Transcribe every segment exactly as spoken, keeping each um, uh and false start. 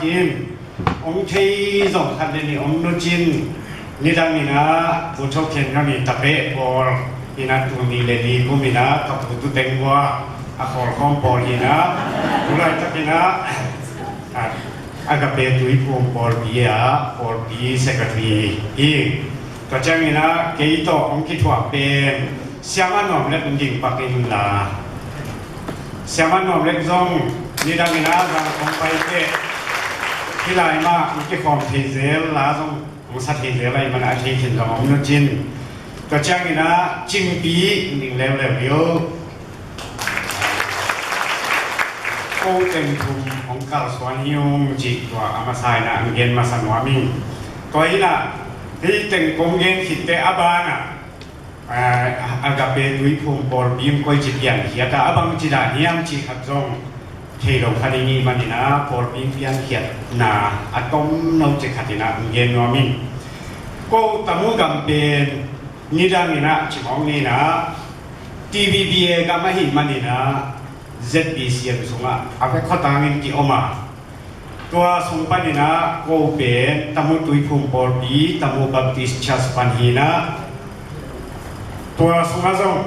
In, hong thei zong khat le nih om nucin, nidang in ah pu Thokhen ka mi tapeh pawl in ah tul nih le li kum in ah ka pu tuteng ua a khawlkhawm pawl hi in ah, tu laitak in ah, a, Agape Tuiphum pawlpi ah pawlpi secretary hi. Tua ciangin ah kei tawh hong kithuah pen Siama Nuam Lek hong ding pak in la, Siama Nuam Lek zong nidang in ah zang kong pai teh hih lai mah hong kikhawm thei zel la zong hong sa thei zel ahih man a thei khin zong om nucin. Tua ciangin ah Cingpi hong ding leuleu hi uh. Ko teng thum hong kalsuan hi ung cih tua a masa in ah hong gen masa nuam ing. Tua in ah hih teng kong gen khit teh a ban ah, ah, Agape Tuiphum pawlpi in koici piankhiat a, a bangci dan hiam cih khat zong thei lo kha ding ahih manin ah pawlpi in piankhiatna a tomno cih khat in ah hong gen nuam ing. Ko Tamu gam pen nidang in ah ci mawk ni in ah T B B A gam ahih manin ah Z B C M sungah a vek khuatangin ki-om a, tua sung panin ah ko pen Tamu Tuiphum pawlpi, Tamu Baptist Church pan hi in ah, tua sungah zong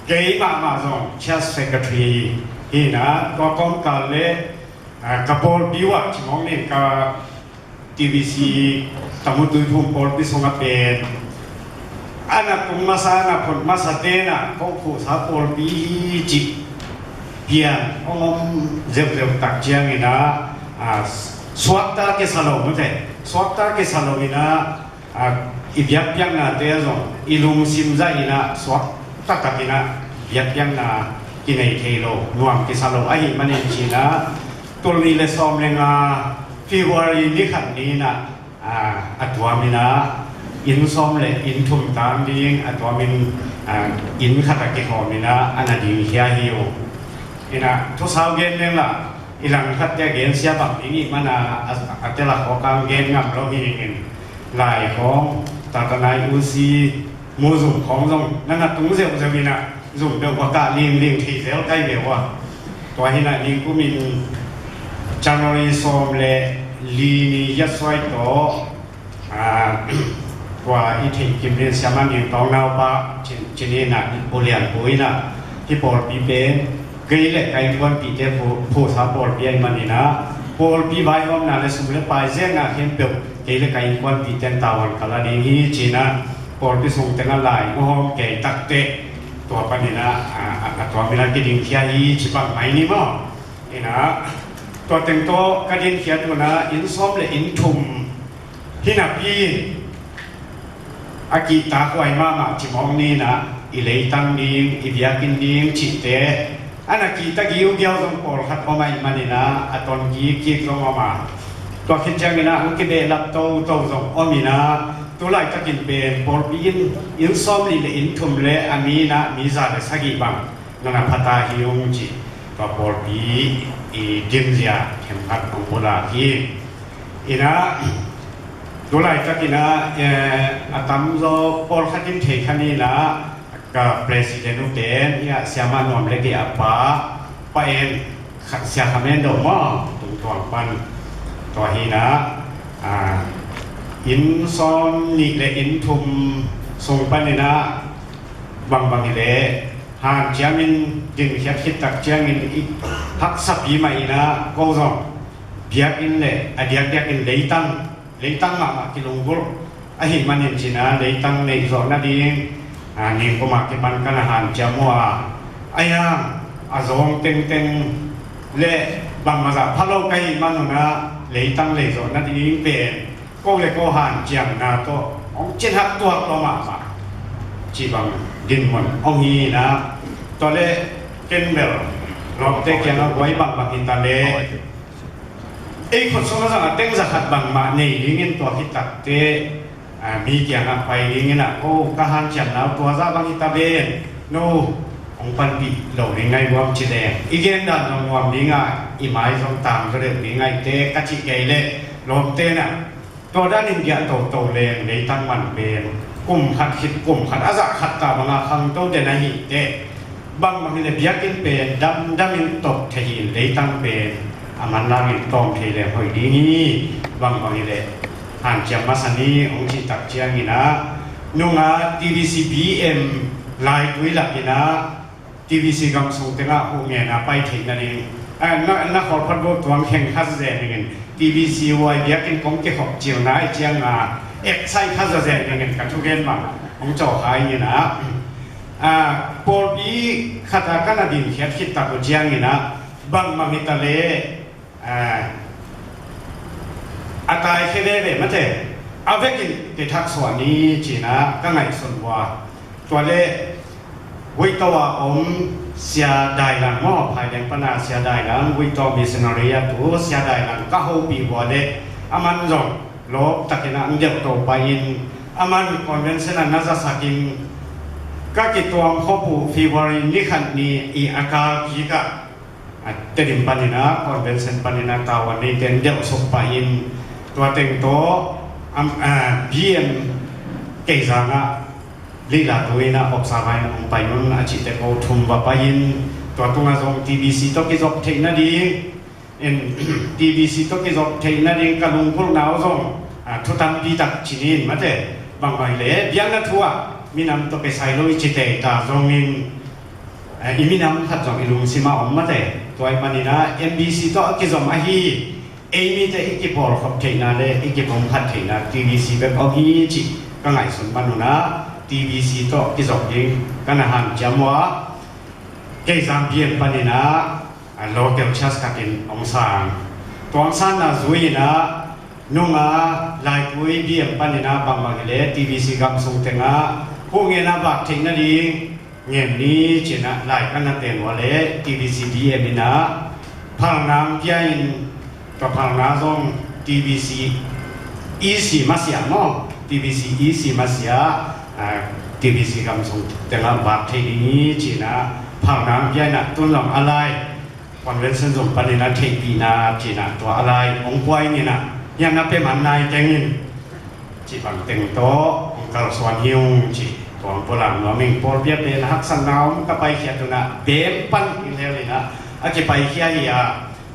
kei mahmah zong Church Secretary hi in ah, tua kawmkal le, ah, ka pawlpi uh ah ci mawk ni in ka T B C Tamu Tuiphum pawlpi sungah pen a na tung masa, a na phot masa ten ah ko phuhsa pawlpi hi cih pian hong om zeuhzeuh tak ciangin ah, ah, suakta kisa lo mate, suakta kisa lo in ah, ah, i biakpiaknate zong i lungsim zah in ah suakta tak in ah biakpiakna kinei thei lo, nuam kisa lo ahih manin ci in ah, tul nih le sawm le nga February ni khat ni in ah, ah, a tuam in ah inn sawm le inn thum tang ding a tuamin, ah, inn khat ah kikhawm in ah a na dingkhia hi uh. In ah thusau gen leng lah i langkhatte a gensia bang ding ahih man a, a, a tel a khawk a gen ngam lo hi ing in, lai khawng, tatanai usi, muzum khawng zong na na tung zeuhzeuh in ah zum peuh va kah lingling thei zel kai ve ua. Tua hi in ah ningkum in January sawm le li ni Yatsuai tawh, ah, tua i theihkim ding Siama Ming Tawng naupa ci, ci ni in ah, Pu Lian Pu in ah hih pawlpi pen kei le ka innkuanpihte phu, phuhsa pawlpi ahih manin ah pawlpi vaihawmna le sum le pai zekna khempeuh kei le ka innkuanpihte in tavuan ka la ding hi ci in ah pawlpi sung teng ah lai hong hawm kei tak teh tua panin ah, ah, ah, a tuam in ah kidingkhia hi ci bang mai ni maw. In ah tua teng tawh ka dingkhia tu in ah inn sawm le inn thum hi napi in a kihtakhuai mahmah ci mawk ni in ah i leitang ding, i biakinn ding cihte a na kihta giugiau zong pawlkhat om ahih manin ah a ton kikkik zong om a, tua khit ciangin ah hong kibehlap toto zong om in ah tu laitakin pen pawlpi in inn sawm nih le inn thum le a mi in ah mi za le sagih bang na na phata hi ung ci, tua pawlpi i dimzia khenkhat hong pulak hi. In ah tu laitakin ah, eh, a tamzaw pawlkhat in thei kha ni in ah ka president uh pen hi ah Siama Nuam Lek i a pa, Pa En, Kha, Sia Kham En Do maw, Tungtuang pan. Tua hi in ah, ah, inn sawm nih le inn thum sung panin ah bangbang hi leh hanciamin dingkhiat khit tak ciangin i haksapi mah in ah ko zong biakinn le a diakdiakin leitang, leitang mahmah kilunggulh ahih manin ci in ah leitang neih zawh nading, ah, ningkum a kipan ka na hanciam uh a, a yang a zawng tengteng le bangmah zah pha lo ka hih man un ah leitang lei zawh nading pen ko le ko hanciamna tawh hong cinhak tuak lua mahmah cih bang dinmun hong hi in ah, tua leh ken bel lawmte kiangah guai bangbang hi ta leh ei khut sungah zong a teng za khat bangmah nei dingin tua khit tak teh, ah, mi kiangah pai dingin ah ko ka hanciamna uh tua zah bang hi ta ven, no hong panpih lo ding ngai guam ci leng i gen dan zong nuam ding a, i mai zong tang zaw deuh ding ngai teh ka cih kei leh lawmte in ah tua danin giah toto leng leitang man pen kum khat khit kum khat a zah khat ta bangah khangto den ahih teh bangbang hi leh biakinn pen damdamin top thei hi in leitang pen, a manlang in tawm thei leng hoih ding hi. Bangbang hi leh hanciam masa ni hong cih tak ciangin ah, nunga T B C B M laitui lakin ah T B C gamsung tengah huh ngen a pai theih nading, ah, na, na khawlphat bawh tuang kheng khat zen dingin T B C Y biakinn kong kikhop cilna i cianga eksai khat za zen dingin ka thugen bang hong cawhkha ingin ah, ah, pawlpi khat a ka na dinkhiat khit tak uh ciangin ah, bangbang hi ta leh, ah, a taikhia veve mate, a vekin kithaksuah ni cina ka ngaihsun uh a. Tua le Vuitau a om Sia Dailang maw, Phaileng pana Sia Dailang, Vuitau missionary a tu Sia Dailang ka hopih uh a le, a man zong lawp takin ah ang deuh to pai in, a man convention a na zasakin, ka kituam khop uh February ni khat ni i a kal kik ah, a, Tedim panin ah convention panin ah tavuan neite in delhsuk pah in, tua teng tawh, am, a, B M Keizang ah leilatu in ah observer in hong pai un a cihte ko thum va pai in, tua tungah zong T B C tawh kizop theih nading in, T B C tawh kizop theih nading ka lungkulhna uh zong, a, thu tampi tak ci ni in mate, bangbang le biakna thu ah minam tawh kisai lo i ci tei ta zongin, eh, i minam khat zong i lungsim ah om mate. Tua ahih manin ah M B C tawh a kizom ahi, ei mite i kipawlkhop theihna le i kipumkhat theihna T B C bek om hi cih ka ngaihsun man un ah, T B C tawh kizom ding ka na hanciam uh a, Keizang B M panin ah, a, local church khatin hong sang. Tua hong sanna zui in ah, nunga Laipui B M panin ah bangbang hi leh T B C gamsung tengah huh ngen a vak theih nading ngen ni cina lai ka na ten uh a le, T B C B M in ah phalna hong pia in, tua phalna zong T B C E C masiah maw, T B C E C masiah, a, T B C gamsung tengah vak thei ding hi cina phalna hong pia in ah, tun zong a lai convention zong panin ah theihpihna cina tua a lai hong pua ing in ah, hian a pia man nai keng in cih bang teng tawh hong kalsuan hi ung cih tua hong pulak nuam ing. Pawlpi ah pen haksatna om ka paikhiat un ah, bem pan in hel in ah a kipaikhia hi a,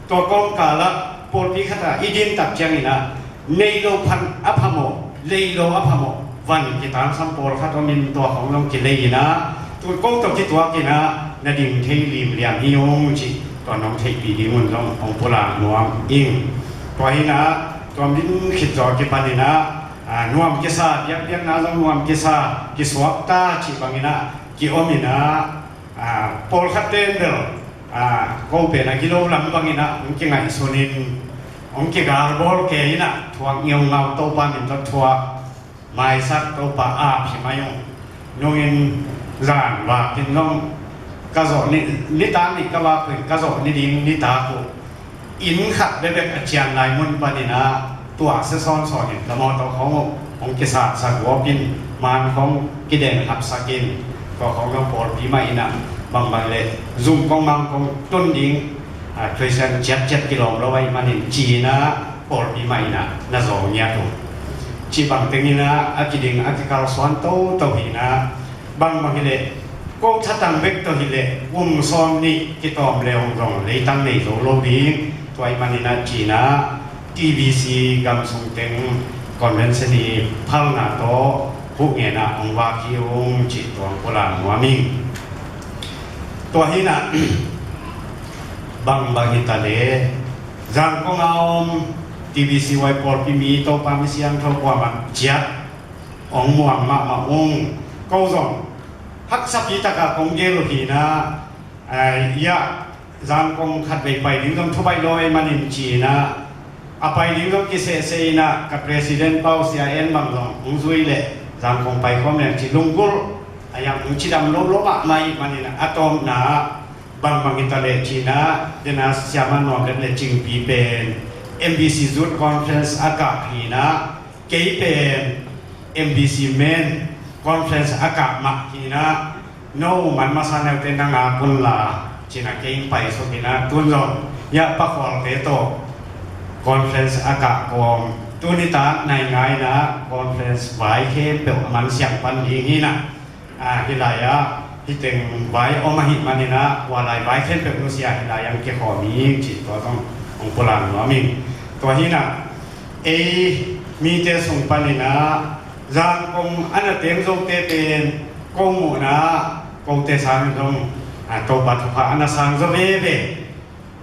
tua kawmkal ah pawlpi khat ah i din tak ciangin ah, nei lo phan a phamawh, lei lo a phamawh van kitangsam pawlkhat om in, tua khong zong kilei in ah, tu ko tawh kituak in ah na ding thei limliam hi ung cih tua nong theihpih ding un zong hong pulak nuam ing. Tua hi in ah, tua min khit zaw kipan in ah, a, nuam kisa, biakpiakna zong nuam kisa, kisuak ta cih bangin ah kiom in ah, a, pawlkhat ten bel, a, ko pen a gilo lam bangin ah hong kingaihsun in, hong kigalbawl kei in ah, thuak ngeungau Topa min tawh thuak, maisak Topa ap hi mai ung. Nungin zan vakin zong ka zawh ni, nitak nih ka vak uh in ka zawh ni ding nitak uh inn khat bekbek a cian lai mun panin ah tuah sia sawnsawn in, lamawtaw khawng uh hong kisaksak gawp in, man khawng kideng hapsak in, tua khawng zong pawlpi mah in ah bangbang le zum kong mang kong tun ding, a, Christian ciatciat kilawm lo ahih manin ci in ah pawlpi mah in ah na zaw ngiat uh. Cih bang teng in ah a kiding a kikalsuan toto hi in ah, bangbang hi leh ko thatang bek tawh hi leh kum sawm nih kitawm le hong zong leitang nei zo lo ding. Tua ahih manin ah ci in ah T B C gamsung teng convention i phalna tawh huh ngen ah hong vak hi ung cih tua hong pulak nuam ing. Tua hi in ah bangbang hi ta le, Zangkong a om T B C Y pawlpi mi, Topa mi siangtho kuamah ciat hong muang mahmah ung. Ko zong haksapi takah kong gel uh hi in ah, a, ia, Zangkong khatvei pai ding zong thubaih lo ahih manin ci in ah, a pai ding zong kisehseh in ah, ka president pa uh Sia En bang zong hong zui leh Zangkong pai khawm leng ci, lunggulh a, iang hong cidam lo lo mahmah ahih manin ah, a tawpna ah bangbang hi ta leh ci in ah, den a Siama Nuam Let le Cingpi pen M B C Youth Conference a kah hi in ah, kei pen M B C Men Conference a kah mah hi in ah, no man masa neute na ngak un la, ci in ah kei hong paisuk in ah, tun zong ia Pa Khualte tawh conference a kah kawm, tuni tak nai nga in ah conference vai khempeuh a man siang pan ding hi in ah, a, hih lai-ah hih teng vai om ahih manin ah, hua lai vai khempeuh nusia hih lai-ah hong kikhawm hi cih tua zong Hong pulak nuam ing. Tua hi-in ah ei mite sung panin ah Zangkong a na teng zote pen ko muhna ah kote sangin zong, ah, Topa thupha a na sang zaw veve.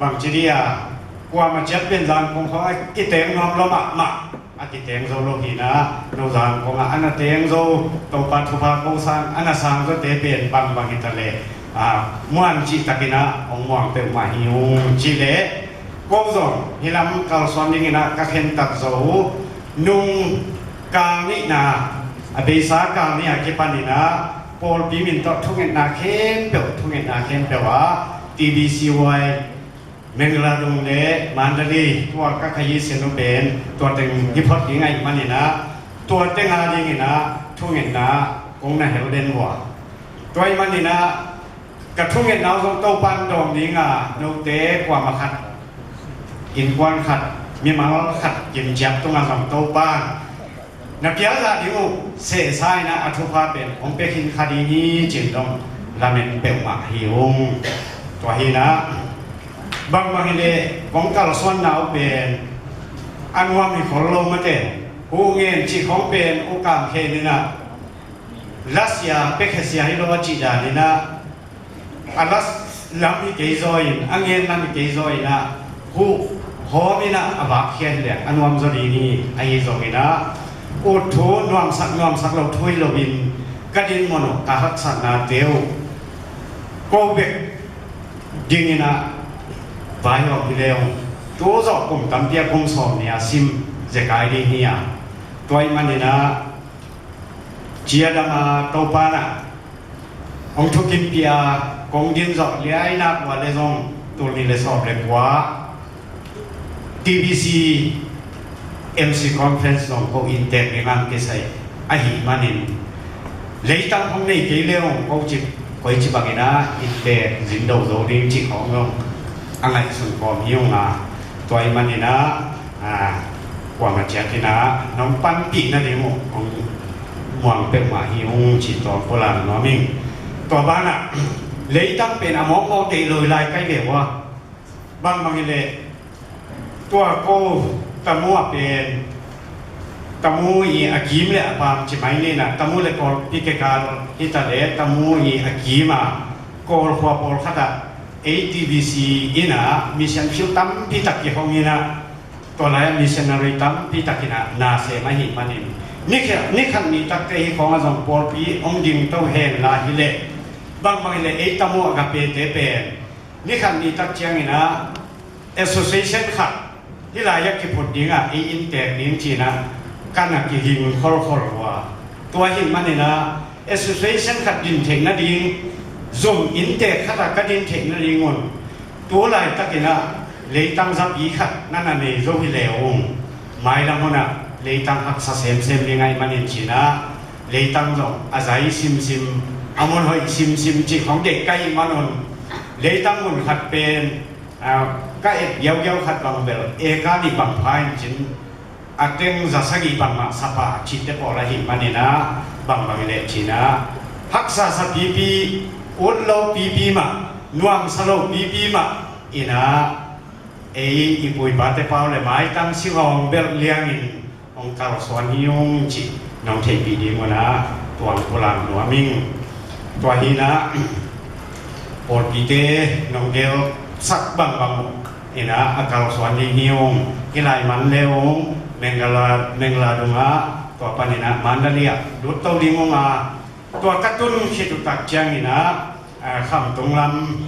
Bangci dih a, kuamah ciat pen Zangkong khawng a kiteng nuam lua mahmah, a kiteng zo lo hi-in ah, no Zangkong ah a na teng zo, Topa thupha ko sang a na sang zawte pen bangbang hi ta leh, ah, muan cihtakin ah hong muang peuhmah hi ung. Cih leh ko zong hih lam kalsuan dingin ah ka khentat zo uh, nung kal nihna, a beisa kal nih a kipanin ah pawlpi min tawh thungetna khempeuh, thungetna khempeuh ah T B C Y Mangladung le Mandalay, tua ka khayi sen uh pen tua teng hi phot ding ahih manin ah, tua teng a dingin ah thungetna kong na hel den uh a. Tua ahih manin ah ka thungetna uh zong Topa'n dawng ding a, note kuamah khat, innkuan khat, mimal khat kimciat tungah zong Topa'n na pialzah ding uh sehsa-in ah a thupha pen hong pia khin kha ding hi, ci-in dong lamen peuhmah hi ung. Tua hi-in ah bangbang hi leh kong kalsuanna uh pen a nuam hi khol lo mate. Huh ngen cih khawng pen U Kam Khen in ah lasia, piakhia sia hi lo a cih danin ah, a la lam hi kei zaw in, a ngen lam hi kei zaw in ah, huh hawm in ah a vakkhia hi leh a nuam zaw ding hi. Ahi zongin ah ut thu, nuamsak nuamsak lo thu hi loin ka dinmun uh, ka haksatnate uh ko bek dingin ah vaihawm hi leh ung. Tu zawh kum tampi a kum sawm nih a sim zekai ding hi a. Tua ahih manin ah ciadam a Topa'n ah hong thukimpih a, kong din zawh liainak uh a leh zong tul nih le sawm le kua T B C M C Conference zong ko inntek ding a kisai ahih manin, leitang hong nei kei leh hong ko cip, koici bangin ah inntek zin do zo ding cih khawng zong a ngaihsun kawm hi ung a. Tua ahih manin ah, ah, kuamah ciat in ah nong panpih nading uh hong muang peuhmah hi ung, ci-in tua pulak nuam ing. Tua banah leitang pen a mawkmawk deih lo lai kai ve uh a. Bangbang hi leh tua ko Tamu ah pen, Tamu i a kim le a paam ci mai ni in ah, Tamu le Kawlpi kikal hi ta leh Tamu i a kim a Kawl khua pawlkhat ah ei T B C in ah mission field tampi tak kihong in ah, tua lai-ah missionary tampi takin ah na sem ahih manin, ni khat, ni khat ni takte hih khawngah zong pawlpi hong dingto hen la hi leh, bangbang hi leh ei Tamu Agape-te pen ni khat ni tak ciangin ah association khat hih lai-ah kiphut dingah ei inntek ding ci-in ah ka na kiging kholkhol uh a. Tua ahih manin ah association khat din theih nading, zum inntek khat ah ka din theih nadingun tu laitakin ah leitang zapi khat na na nei zo hi leh ung, mailam hun ah leitang haksa semsem ding ahih manin ci-in ah, leitang zong a zai simsim, a mun hoih simsim cih khawng deih ka hih manun, leitang mun khat pen, ah, ka et giaugiau khat bang bel eka nih bang pha in cin, a teng za sagih bangmah sa pah cihte pawl ahih manin ah, bangbang hi leh ci-in ah, haksa sa pipi, ut lo pipi mah, nuamsa lo pipi mah in ah, ei i pu i pate pau le maitang singawng belh liangin hong kalsuan hi ung cih nong theihpih ding un ah tua hong pulak nuam ing. Tua hi-in ah pawlpite nong gelsak bangbang in ah a kalsuan ding hi ung. Hih lai man le ung, Mangla, Mangladung ah, tua panin ah Mandalay ah lut to ding ung a, tua ka tun khit uh tak ciangin ah, ah, khamtung lam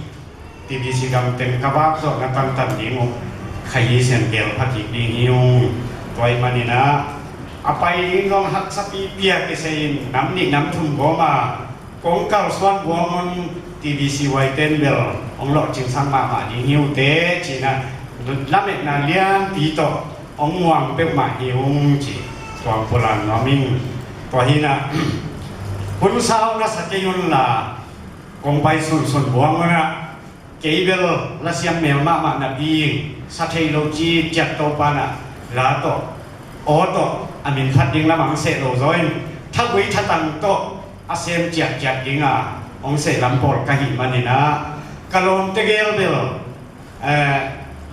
T B C gam teng ka vak zawhna tantan ding uh khayi sian gel pha kik ding hi ung. Tua ahih manin ah a pai ding zong haksa pipi a kisai in nam nih nam thum gawm a, kong kalsuan buang un, T B C Y-ten bel hong lawhcingsak mahmah ding hi uh teh ci-in ah, lametna lianpi tawh hong muang peuhmah hi ung ci, tua hong pulak nuam ing. Tua hi-in ah hun sau na sa kei un la, kong pai sunsun buang un ah, kei bel lasiam mel mahmah napi, sa thei lo ci ciat, Topa'n ah la tawh, aw tawh a min phat ding lam hong seh lo zaw in, thagui thatang tawh a sem ciatciat ding a hong seh lam pawl ka hih manin ah, ka lawmte gel bel, eh,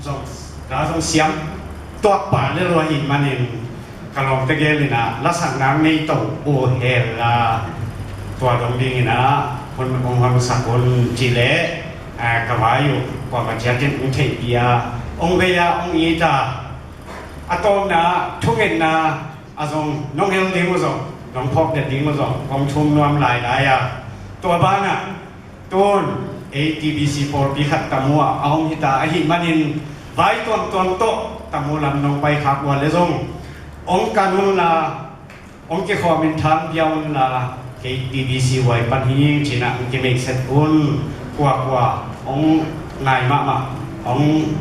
zong Ka zong siam tuak pa le lua hi manin ka lawmte gel in ah lasakna nei to uh hel la, tua dong ding in ah hun hong hon sak un ci leh, ah, ka vai uh kuamah ciat in hong theihpih a, hong vei a, hong it a, a tawpna thungetna a zong nong hel ding uh zong, nong phawk det ding uh zong kong thum nuam lailai a, tua banah tun ei TBC pawlpi khat tam uh ah a om hita ahih manin vai tuamtuam tawh tam uh lam nong paikhak uh a le zong hong kan un la, hong kikhawm in than pia un la, kei TBC huai pan hi ing ci-in ah hong kimeihset un. Kuakua hong ngai mahmah, hong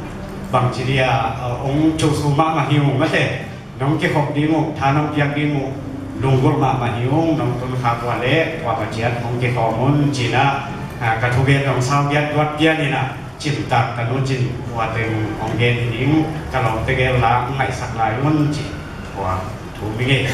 bangci dia, hong thusu mahmah hi ung mate, nong kikhop ding uh, tha nong piak ding uh lunggulh mahmah hi ung. Nong tun khak uh a leh kuamah ciat hong kikhawm un ci-in ah, ah, ka thugen nong sau giat duat pian in ah cimtak ka nu Cin Pua teng hong gen hi ding, ka lawmte gel la hong ngaihsak lai un ci. Tua thu mi ngei.